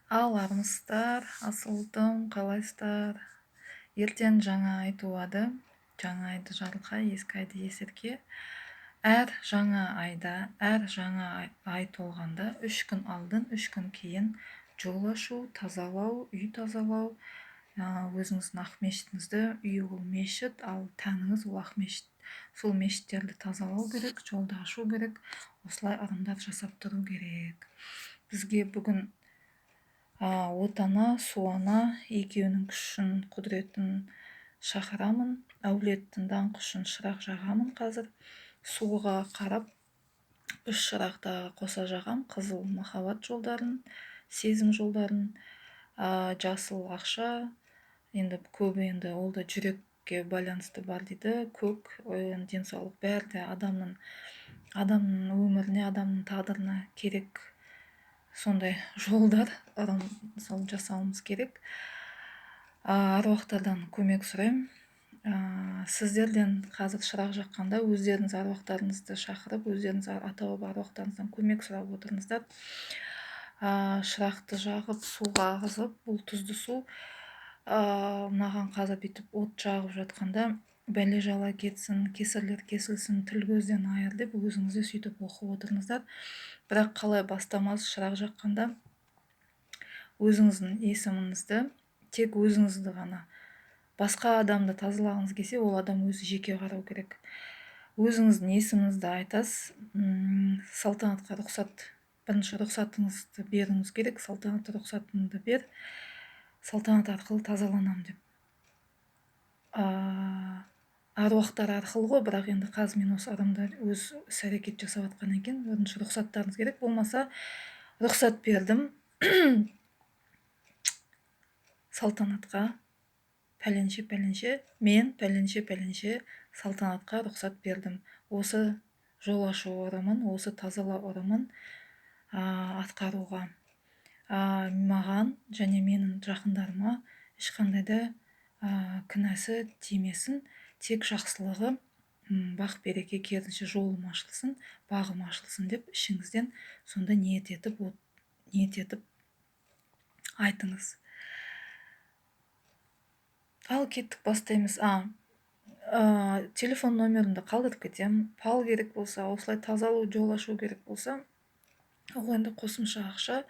Ал армысыздар, асылдым, қалайсыздар? Ертең жаңа ай туады. Жаңа айды жарылқа, ескі айды есірке. Әр жаңа айда, әр жаңа ай толғанда 3 күн алдын, 3 күн кейін жол ашу, тазалау, үй тазалау, өзіңіздің ақ мешітіңізді, үй ол мешіт, ал тәніңіз ол ақ мешіт. Сол мешіттерді тазалау керек, жолды ашу керек, осылай ырымдар жасап тұру керек. Бізге бүгін Отана, Суана екеуінің күшін, құдіретін шақырамын, әулеттің даңқы үшін шырақ жағамын қазір. Суға қарап 3 шырақты қоса жағам, қызыл махаббат жолдарын, сезім жолдарын, жасыл ақша, енді көбі енді ол да жүрекке байланысты бар дейді, көк, денсаулық, бәрі де адамның өміріне, адамның тағдырына керек сондай жолдар, ырым сол жасауымыз керек. Аруақтардан көмек сұраймын. Сіздерден қазір шырақ жаққанда өздеріңіз аруақтарыңызды шақырып, өздеріңіз ата-баба аруақтарыңыздан көмек сұрап отырыңыздар. Шырақты жағып, суға ағызып, бұл тұзды су, мынаған қазір бүйтіп от жағып жатқанда бәле жала кетсін, кесірлер кесілсін, тіл көзден айыр деп өзіңіз де сөйтіп оқып отырыңыздар. Бірақ қалай бастамас шырақ жаққанда өзіңіздің есіміңізді, тек өзіңізді ғана, басқа адамды тазалағыңыз келсе, ол адам өзі жеке қарау керек. Өзіңіздің есіміңізді айтасыз, салтанатқа рұқсат, бірінші рұқсатыңызды беруіңіз керек, салтанат рұқсатыңды бер, салтанат арқылы тазаланам деп. Аруақтар арқылы ғой, бірақ енді қазір мен осы ырымда өз іс-әрекет жасап жатқан екен, бірінші рұқсаттарыңыз керек, болмаса рұқсат бердім салтанатқа, пәленше, пәленше, мен пәленше, пәленше салтанатқа рұқсат бердім. Осы жол ашу ырымын, осы тазалау ырымын, атқаруға. Маған және менің жақындарыма ешқандай да, кінәсі тимесін, тек жақсылығы, бақ береке, керісінше жолым ашылсын, бағым ашылсын деп ішіңізден сонда ниет етіп айтыңыз. Ал кеттік, бастаймыз. Телефон номерімді қалдырып кетемін. Пал керек болса, осылай тазалау, жол ашу керек болса, ол енді қосымша ақша.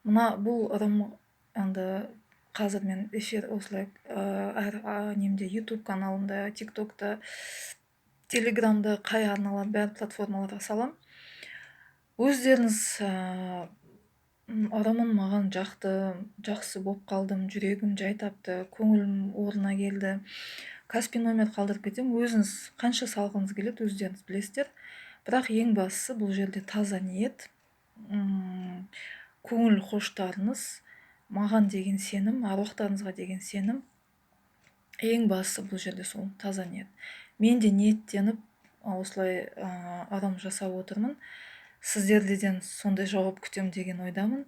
Мына бұл ырым енді қазір мен эфир осылай, әр, немде, YouTube каналымда, TikTokта, Телеграмда, қай арналар, бәрі платформаларға салам. Өздеріңіз, ырымын маған жақты, жақсы болып қалдым, жүрегім жай тапты, көңілім орнына келді. Каспи номер қалдырып кетемін. Өзіңіз қанша салғыңыз келеді, өздеріңіз білесіздер. Бірақ ең бастысы бұл жерде таза ниет, көңіл хоштарыңыз, маған деген сенім, аруақтарыңызға деген сенім. Ең бастысы бұл жерде сол таза ниет. Мен де ниеттеніп осылай, ырым жасап отырмын. Сіздерден сондай жауап күтем деген ойдамын.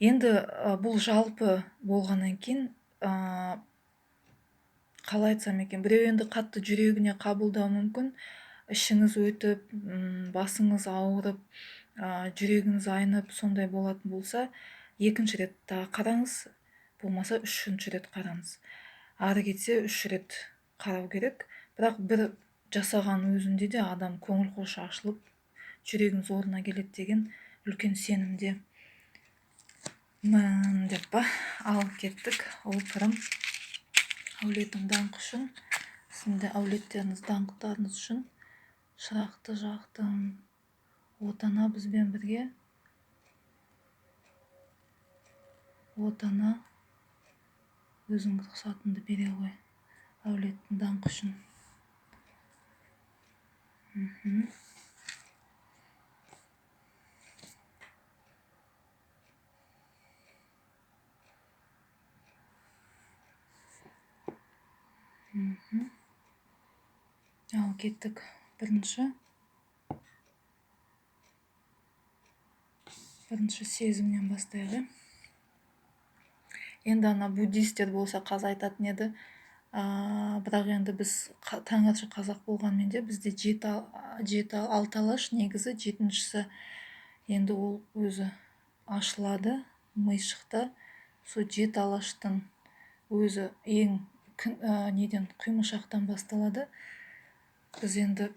Енді, бұл жалпы болғаннан кейін, қалай айтсам екен, біреу енді қатты жүрегіне қабылдауы мүмкін, ішіңіз өтіп, басыңыз ауырып, жүрегіңіз айнып, сондай болатын болса, екінші рет тағы қараңыз, болмаса үшінші рет қараңыз. Ары кетсе 3 рет қарау керек. Бірақ бір жасаған өзінде де адам көңіл хошы ашылып, жүрегіңіз орнына келеді деген үлкен сенімде мін деп па. Ал кеттік. Ол пірім әулетім даңқы үшін, сіздің де әулеттеріңіз даңқтарыңыз үшін шырақты жақтым. Отана бізбен бірге, Отана өзің рұқсатыңды бере ғой әулеттің даңқы үшін. Ал кеттік. Бірінші сезімнен бастайық, е? Енді ана буддистер болса қазір айтатын еді, бірақ енді біз тәңірші қазақ болғанмен де бізде жеті алты алаш, негізі жетіншісі енді ол өзі ашылады, Ми шықты. Сол жеті алаштың өзі ең неден, құймышақтан басталады. Біз енді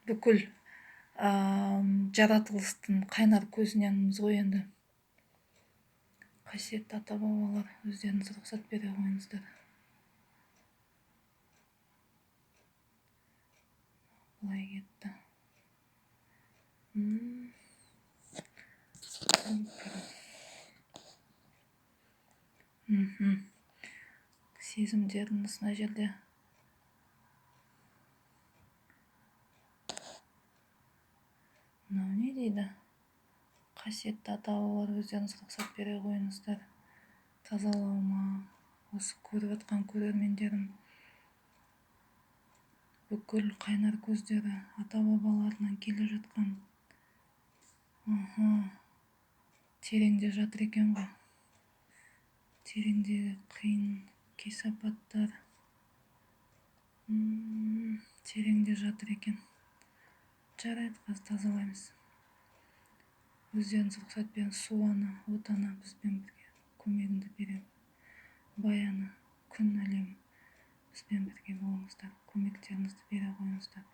бүкіл жаратылыстың қайнар көзіненбіз ғой енді. Қасиетті ата-бабалар, өздеріңіз рұқсат бере қойыңыздар. Былай кетті. Сезімдеріңіз мына жерде. Мынау не дейді? Қасиетті ата-бабалар, өздеріңіз рұқсат бере қойыңыздар. Тазалауыма, осы көріп жатқан көрермендерім, бүкіл қайнар көздері ата-бабаларынан келе жатқан. Тереңде жатыр екен ғой. Тереңдегі қиын кесапаттар. Тереңде жатыр екен. Жарайды, қазір тазалаймыз. Өздеріңіз рұқсат беріңіз. Су ана, от ана бізбен бірге көмегіңді беремін. Бай ана, күн әлем бізбен бірге болыңыздар. Көмектеріңізді бере қойыңыздар.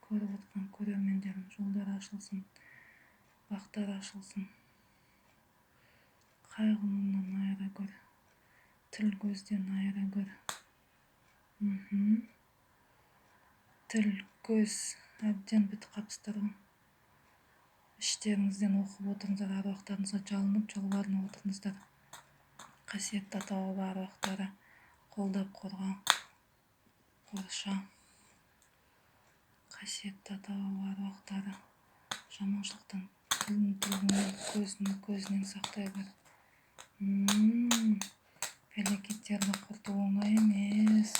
Көріп отқан көрермендерім, жолдары ашылсын, бақтары ашылсын. Қайғы мұңнан айыра көр. Тіл көзден айыра көр. Тіл көз әбден бітіп қапсыздар ғой. Іштеріңізден оқып отырыңыздар, аруақтарыңызға жалынып, жалбарынып отырыңыздар. Қасиетті ата-баба аруақтары қолдап қорға, қорша. Қасиетті ата-баба аруақтары жаманшылықтан тілін тілінен, көзін көзінен сақтай көр. Пәлекеттерді құрту оңай емес.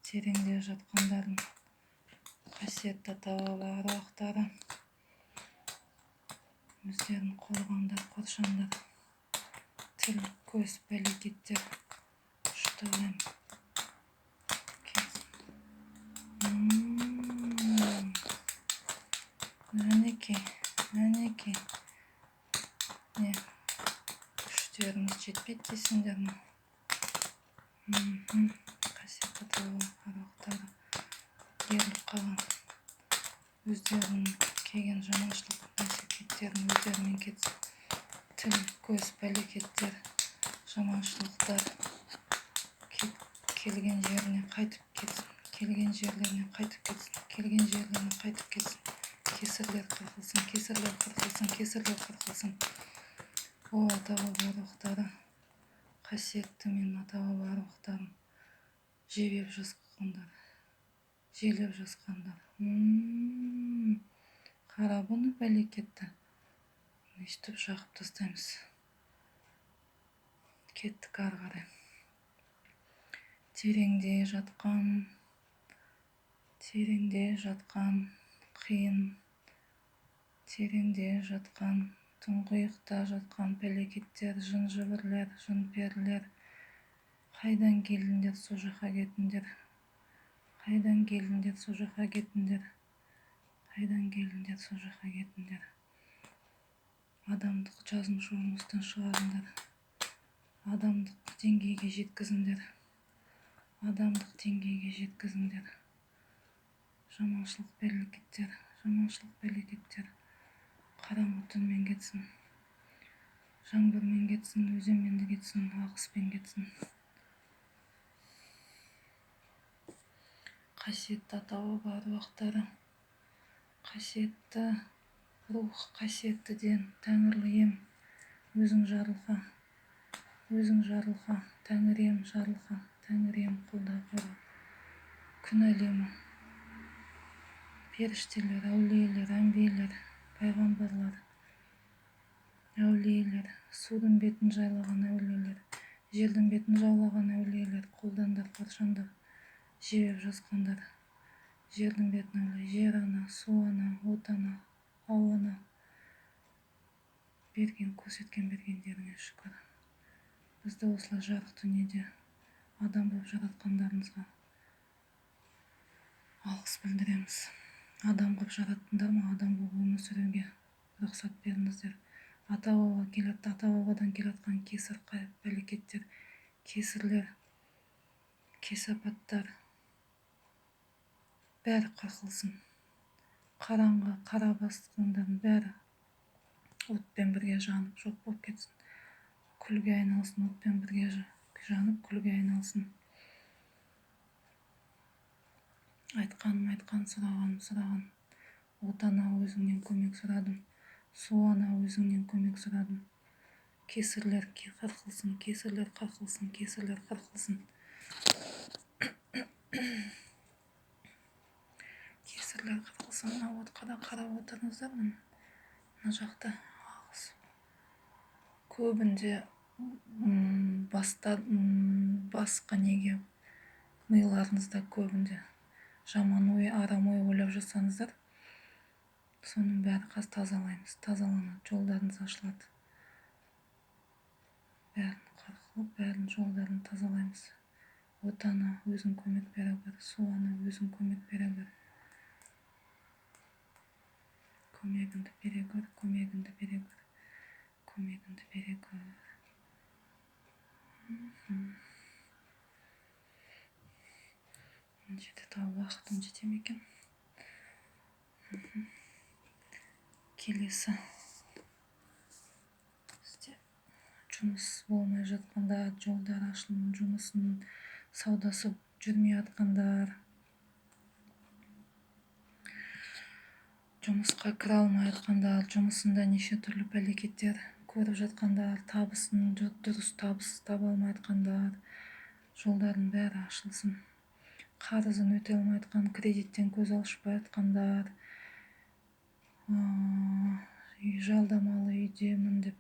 Тереңде жатқандардың қасиетті ата-баба аруақтары өздерін қорғаңдар, қоршаңдар. Тіл, көз, пәлекеттер ұштағын. Әнекей, әнекей. Не, күштеріңіз жетпейді дейсіңдер ме? Қасиетті ата-баба аруақтары беріліп қалған өздерінің келген жаманшылық нәрсекеттерін өздерімен кетсін. Тіл, көз, пәлекеттер, жаманшылықтар келген жеріне қайтып кетсін. Келген жерлеріне қайтып кетсін. Келген жерлеріне қайтып кетсін. Кесірлер қырқылсын, кесірлер қырқылсын, кесірлер қырқылсын. О, ата-баба аруақтары, қасиетті менің ата-баба аруақтарым, жебеп жасқандар, желеп жасқандар. Қара бұны пәлекетті. Өйстіп жағып тастаймыз. Кеттік ары қарай. Тереңде жатқан, тереңде жатқан қиын, тереңде жатқан, тұңғиықта жатқан пәлекеттер, жын-жыбырлар, жын-перілер, қайдан келдіңдер, сол жаққа кетіңдер. Қайдан келдіңдер, сол жаққа кетіңдер. Қайдан келдіңдер, сол жаққа кетіңдер. Адамдық жазмыш орнымыздан шығарыңдар. Адамдық деңгейге жеткізіңдер. Адамдық деңгейге жеткізіңдер. Жаманшылық пәлекеттер, жаманшылық пәлекеттер қараңғы түнмен кетсін. Жаңбырмен кетсін, өзенмен де кетсін, ағыспен кетсін. Қасиетті ата-баба аруақтары, қасиетті рух, қасиетті ден, тәңірлі ем, өзің жарылқа, өзің жарылқа, тәңір ем жарылқа, тәңір ем қолда қорға. Күн әлемі, періштелер, әулиелер, әмбиелер, пайғамбарлар, әулиелер, судың бетін жайлаған әулиелер, жердің бетін жаулаған әулиелер, қолдандар, қоршаңдар, жебеп жасқандар, жердің бетін әулие, жер ана, су ана, от ана, ауа ана, берген, көрсеткен бергендеріңе шүкір. Бізді осылай жарық дүниеде адам болып жаратқандарыңызға алғыс білдіреміз. Адам қылып жараттыңдар ма, адам болып өмір сүруге рұқсат беріңіздер. Ата-баба келатты, ата-бабадан келатқан кесір бәлекеттер, кесірлер, кесапаттар бәрі қырқылсын. Қараңғы, қара басқандардың бәрі отпен бірге жанып жоқ болып кетсін. Күлге айналсын, отпен бірге жанып күлге айналсын. Айтқаным айтқан, сұрағаным сұраған. От ана, өзіңнен көмек сұрадым. Су ана, өзіңнен көмек сұрадым. Кесірлер қырқылсын, кесірлер қырқылсын, кесірлер қырқылсын. Кесірлер қырқылсын. Мына отқа да қарап отырыңыздар. Мына жақта ағыс. Көбінде баста, басқа неге миларыңызда көбінде жаман ой, арам ой ойлап жатсаңыздар, соның бәрі қазір тазалаймыз. Тазаланады, жолдарыңыз ашылады. Бәрін қырқылып, бәрін жолдарын тазалаймыз. От ана, өзің көмек бере көр. Су ана, өзің көмек бере көр. Көмегіңді бере көр, көмегіңді бере көр. Көмегіңді бере көр. Мына жерде тағы уақытым жете ме екен? Келесі. Бізде жұмыс болмай жатқандар, жолдар ашылмай, жұмысын, саудасы жүрмей жатқандар, жұмысқа кіре алмай жатқандар, жұмысында неше түрлі пәлекеттер көріп жатқандар, табысын дұрыс табыс таба алмай жатқандар, жолдардың бәрі ашылсын. Қарызын өте алмай жатқан, кредиттен көз алышпай жатқандар, жалдамалы үйдемін деп